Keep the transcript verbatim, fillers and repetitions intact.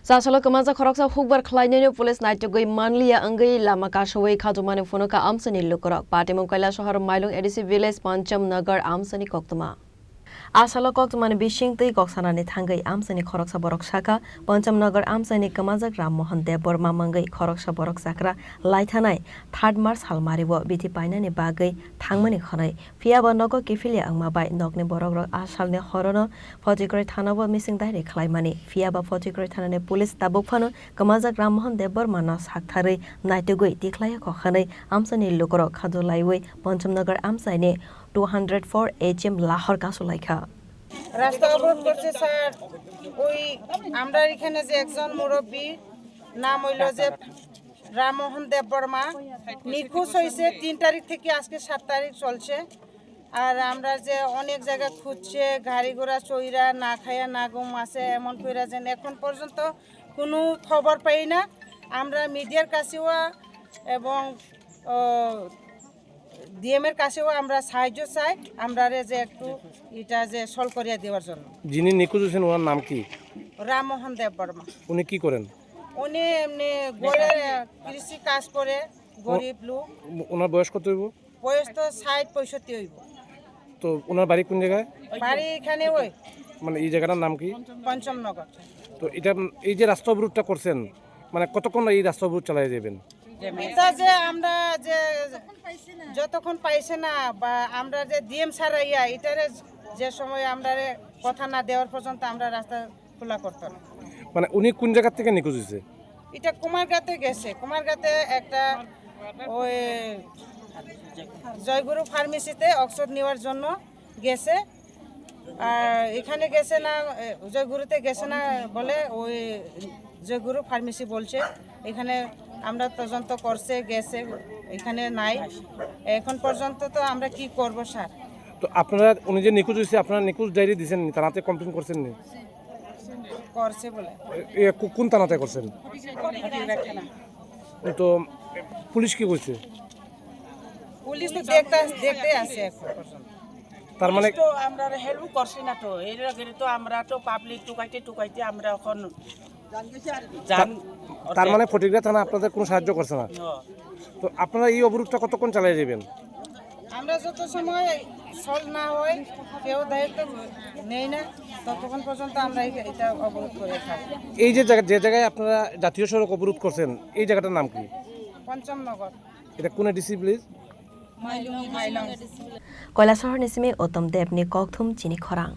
Chasalo kwmajak khoroksa hukbar khlainaino police naitugwi manliya wngwi lama kasui khatumani phunukha amchaini lukurok. Patimung Kailasahar Mailung A D C village Pancham Nagar amchaini koktwma. Asalo koktwmani bising twi kok sanani thangwi amchaini khoroksa borok sakha, Pancham Nagar amchaini kwmajak Ram Mohan Debbarma mungwi khoroksa borok chakra laithanai third March salmario bithi painani bagwi thangmani khwnwi. Phiya ba nogo kiphilya wngma bai nokni borokrok a salni horono Photikroi thanao mising dairi khlaimani. Phiya ba Photikroi thanani police tabuk phano kwmajak Ram Mohan Debbarmano saktharwi naitugwi tikhlaiya kok hwnwi amchaini lukurok khajulaiwi Pancham Nagar amchaini two hundred four H M lahor kasulaikha. রাস্তা অবরোধ করছে স্যার, ওই আমরা এখানে যে একজন মুরব্বী, নাম হইল যে রামমোহন দেববর্মা, নিখোঁজ হয়েছে তিন তারিখ থেকে আজকে সাত তারিখ চলছে। আর আমরা যে অনেক জায়গা খুঁজছে, গাড়ি ঘোড়া চইরা, না খাইয়া না ঘুম আছে, এমন কইরা যেন এখন পর্যন্ত কোনো খবর পাই না। আমরা মিডিয়ার কাছেও এবং, ও, ডিএম এর কাছেও আমরা সাহায্য চাই, আমরারে যে একটু এটা যে সলভ করিয়া দেওয়ার জন্য। যিনি নিখোঁজ হয়েছেন, ওনার নাম কি? রামমোহন দেব বর্মা। উনি কি করেন? উনি এমনি ঘরে কৃষি কাজ করে, গরিব লোক। ও-, ওনার বয়স কত হইব? বয়স তো ষাট পঁয়ষট্টি হইব। তো ওনার বাড়ি কোন জায়গায়? বাড়ি এখানে ওই মানে এই জায়গাটার নাম কি? পঞ্চমনগর। তো এটা, এই যে রাস্তা অবরোধটা করছেন, মানে কতক্ষণ এই রাস্তা অবরোধ চালিয়ে যাবেন? এটা যে আমরা যে যতক্ষণ পাইছে না বা আমরা যে ডিএম স্যার আইয়া এটারে যে সময় আমরা কথা না দেওয়ার পর্যন্ত আমরা রাস্তা খোলা করতো না। মানে উনি কোন জায়গা থেকে নিখোঁজ হয়েছে? এটা কুমারঘাটে গেছে, কুমারঘাটে একটা ওই জয়গুরু ফার্মেসিতে ঔষধ নেওয়ার জন্য গেছে। আর এখানে গেছে না, এ, জয়গুরুতে গেছে না বলে ওই জয়গুরু ফার্মেসি বলছে, এখানে আমরা তদন্ত করছে, গেছে, এখানে নাই। এখন পর্যন্ত তো আমরা কি করব স্যার? তো আপনারা, উনি যে নিখোঁজ হয়েছে, আপনারা নিখোঁজ ডায়েরি দিয়েছেন নি? থানাতে কমপ্লেন করছেন নি? করছে বলে। এ, এ, কো-, কোন থানাতে করছেন? তো পুলিশ কি কইছে? পুলিশ তো দেখতে, দেখতে আছে এখন পর্যন্ত। তার মানে পুলিশ তো আমরা হেল্প করছে না তো, এর আগে তো আমরা তো পাবলিক টুকাইতে টুকাইতে আমরা এখন জান তার মানে ফটিকরা থানা আপনাদের কোনো সাহায্য করছে না? না। তো আপনারা এই অবরোধটা কতক্ষণ চালিয়ে যাবেন? আমরা যত সময় সলভ না হয়, কেউ দায়িত্ব নেই না, ততক্ষণ পর্যন্ত আমরা এই, এটা অবরোধ করে থাকি। এই যে জায়গা, যে জায়গায় আপনারা জাতীয় সড়ক অবরোধ করছেন, এই জায়গাটার নাম কি? পঞ্চমনগর। এটা কোন ADC village? Kailasahar ni simi Uttam Deb ni kokthum chini khorang.